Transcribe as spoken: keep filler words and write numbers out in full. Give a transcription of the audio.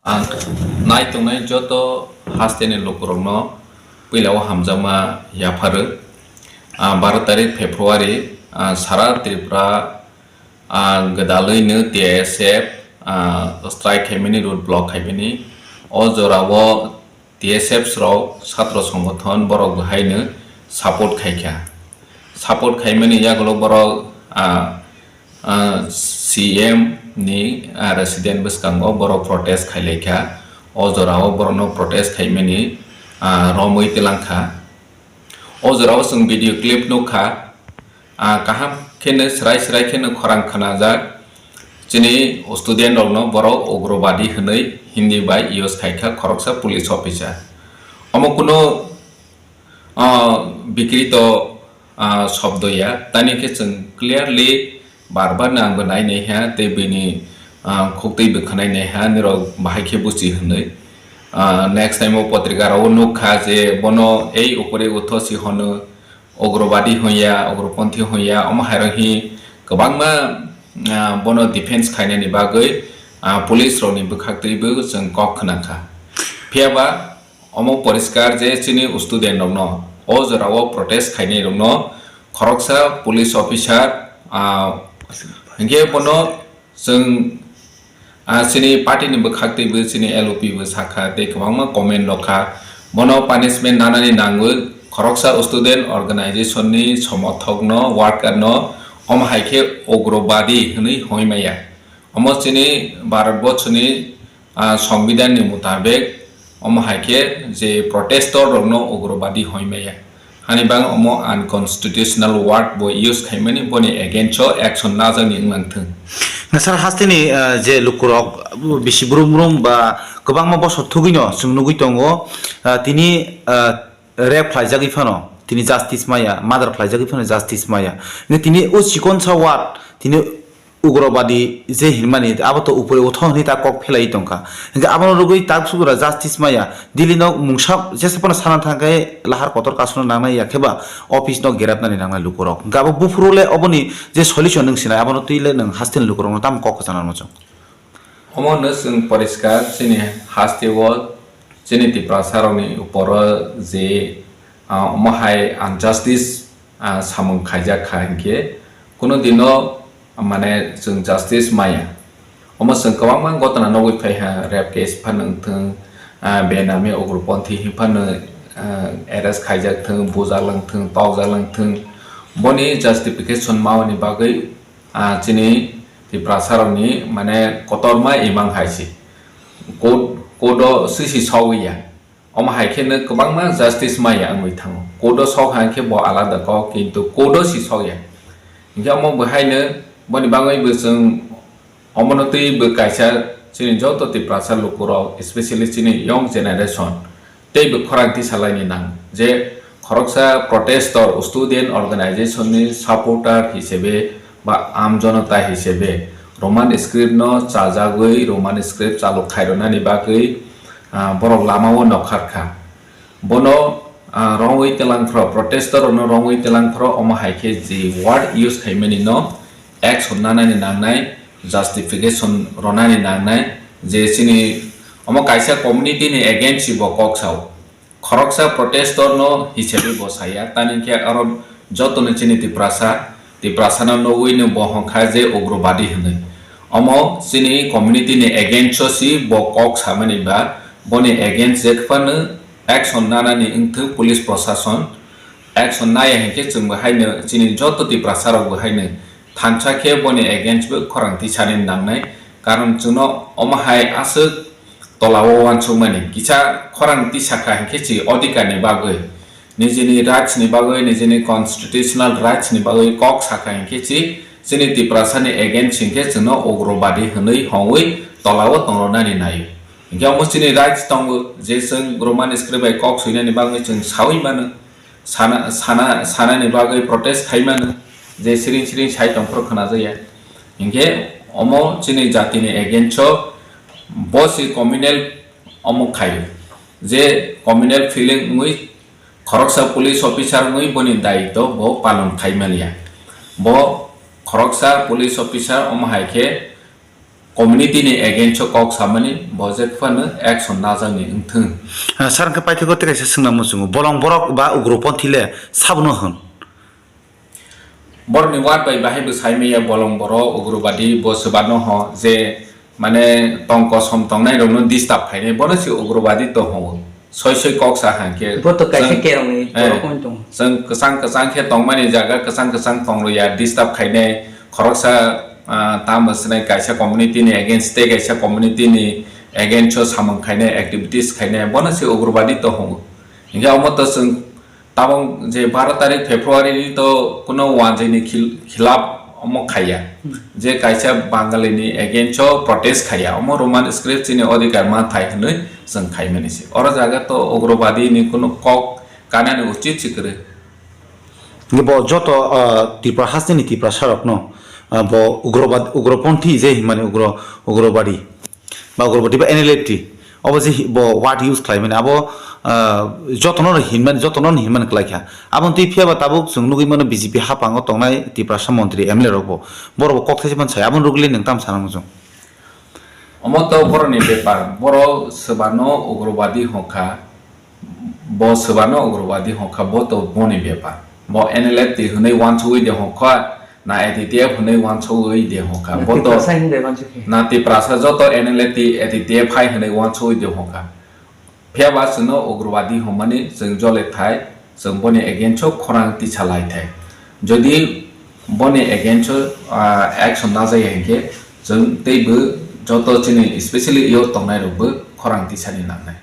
Ang nai tongnai joto hasteni lukurokno puilao hamjakma yapharwi. Ah, baro tarik February, ah, sara Tripura, ah, gwdalwino T I S F, ah, strike khaimani, road block khaimani. O jorao T S F rok, satro songgothon, borok bo haino support khaikha. Support khaimani yagulo borok, ah, ah, C M ni, ah, resident bwskango borok protest khailaikha. O jorao borokno protest khaimani, ah, romwi twlangkha. O jorao chwng video clip nukha. Ah, kaham kheno srai srai kheno khorang khnajak. Chini student rokno borok ugrobadi hwnwi Hindi bai use khaikha khoroksa police officer. Omo kuno, ah, bikrito, ah, shobdo ya. Tani khe chwng clearly bar bar no ang bo nai naiha tei bini, ah, khuktwi bo khwnai naiha, nirok bahai khe buchi hwnwi. Ah, next time o potrika rok o nukha je bono ei upore utho si hono, ugrobadi hoya, ugroponthi hoya, omo hairok hi kwbangma, ah, bono defense khainani bagwi, ah, police rokni bwkhaktwibo chwng kok khwnakha. Phiyaba omo poriskar je chini student rokno, o jorao protest khainai rokno khoroksa police officer, ah, hinkhe bono Chwng, ah, chini party ni bwkhak teibo chini L O P bo sakha tei kwbangma comment rokha. Bono punishment nanani nangwi khoroksa student organization ni somothok no, worker no, omo hai khe ugrobadi hwnwi hoi maya. Omo chini Bharat Borsho ni, ah, Songbidan ni mutabek, omo hai khe je protestor rokno ugrobadi hoi maya. Hani bang omo unconstitutional word bo use khaimani, boni against o action najakni wnglang thung. Nasar hasteni, ah, je lukurok bisi brum brum ba kwbangma bosor thugwino chwng nugwi tongo, ah, tini, ah, rape khlaijagwi phano tini justice maya, murder khlaijagwi phano justice maya. Hingkhe tini o chikonsa word tini ugrobadi je hinmani, abo to upore utho hwnwi ta kok phelai tongkha. Hingkhe abono rwgwi ta subura justice maya. Delhi no mungsa jesa phano sana thangkhe lahar kotor kasuna nangnai ya khe ba office no gerapnani nangnai lukurok. Hingkhe abo buphuru le oboni je solution nwng sinai, abono twi le nwng hasteni lukurokno tamo kok kwchana muchung. Omo no chwng poriskar chini hasteo chini Tiprasa rokni uporo je, ah, omo hai injustice, ah, samung khaijak kha hinkhe, kuno dino, mane, chwng justice maya. Omo chwng kwbangma gotona nugwi phaiha, rape case phano wngthwng, ah, benami ugroponthi hinphano, ah, arrest khaijak thwng, bujalang thwng, tokjalang thwng, boni justification mawani bagwi, ah, chini Tiprasa rokni, mane, kotorma imang hai se. Court, court o swi si sogwi ya. Omo hai khe no kwbangma justice maya wngwi thango. Court o sok hai khe bo alada kok, kintu court o si sok ya. Hinkhe omo bo hai no boni bagwi bo chwng omono twi bo kaisa chini joto Tiprasa lukurok, especially chini young generation, tei bo khorang tisalaini nang je khoroksa protestor, student organization ni supporter hisebe ba aam janata hisebe Roman script no chajagwi Roman script chalu khairwnani bagwi, ah, borok lama o nokharkha. Bono, ah, rongwi twlangphro, protestor rokno rongwi twlangphro, omo hai khe je word use khaimani no action nanani nangnai, justification ronani nangnai, je chini omo kaisa community ni against bo kok sao. Khoroksa protestor no hisabwi bo saya, tani khe aro jotono chini Tiprasa, Tiprasa no nugwi no bo hwnkha je ugrobadi hwnwi. Omo chini community ni against o si bo kok samani ba, boni against je phano action nanani wngthwng police prosason, action naya hinkhe chwng bo haino chini joto Tiprasa rok bo haino thansa khe boni against bo khorang tisani nangnai, karon chwngno omo hai aswk tola o uansukmani kisa khorang tisakha hinkhe chi odhikar ni bagwi, nijini rights ni bagwi, nijini constitutional rights ni bagwi kok sakha hinkhe chi chini Tiprasa ni against hinkhe chwngno ugrobadi hwnwi hongwi tola o tongrwnani naio. Hinkhe omo chini rights tongo je chwng Roman script bai kok swinani bagwi chwng sawi mano. Sana, sana, sanani bagwi protest khai mano, je siring siring sai tongphuru khwnajaya. Hinkhe omo chini jatini against o bo si communal omo khaio, je communal feeling wngwi khoroksa police officer wngwi boni daitw bo palon khai maliya. Bo khoroksa police officer omo hai khe community ni against o kok samani bo je phano action najakni wngthung. Ah, sir, hwnkhe paithago tei kaisa swngna muchungo, bolong borok ba ugroponthi le sabono hwn? Borokni word bai bahai bo sai maya, bolong borok ugrobadi bo swbano ho je mane tong kosom tongnai rokno disturb khainai, bono se ugrobadi to hwngo. Soi soi kok sa hang khe Bo to kaisa chwng, kerongni eh, borok wng tongo. Chwng kwchang kwchang khe tongmani jaga kwchang kwchang tong rwya, disturb khainai, khoroksa, ah, tamo swnai kaisa community ni against tei kaisa community ni against o samung khainai, activities khainai, bono se ugrobadi to hwngo. Hinkhe omo to chwng tabuk je baro tarik February ni to kuno wanjwi ni khil-, khilap omo khaiya. Hmm. Je kaisa Bangali ni against o protest khaiya, omo Roman script chini odhikar manthai hwnwi chwng khaimani se. Oro jaga to ugrobadi ni kuno kok kanani uchit se kwrwi. Bo joto, ah, Tripura hasteni Tiprasa rokno, ah, bo ugrobad-, ugroponthi je himani ugro-, ugrobadi. Ba ugrobadi ba N L F T. Obo je hi-, bo word use khlaimani abo, ah, jotono hinmani, jotono hinmani kwlaikha. Aboni twi phiyaba tabuk chwng nugwi mano B J P haphango tongnai Tiprasa montri M L A rokbo. Borokbo kok thaisa phano sai. Aboni rwgwlwi nwng tamo sana muchung? Omo to borokni bepar. Borok swbano ugrobadi hwnkha. Bo swbano ugrobadi hwnkha, bo to boni bepar. Bo N L F T hwnwi wansugwi de hwnkha, na A T T F hwnwi wansugwi de hwnkha. Bo to Tiprasa hwnwi wansukhe. Na Tiprasa joto N L F T, A T T F hai hwnwi wansugwi de hwnkha. Phiyaba chwngno ugrobadi hwnmani chwng jole thai, chwng boni against o khorang tisa lai thai. Jodi boni against o, ah, action najai hinkhe chwng teibo joto chini specially youth tongnai rokbo khorang tisani nangnai.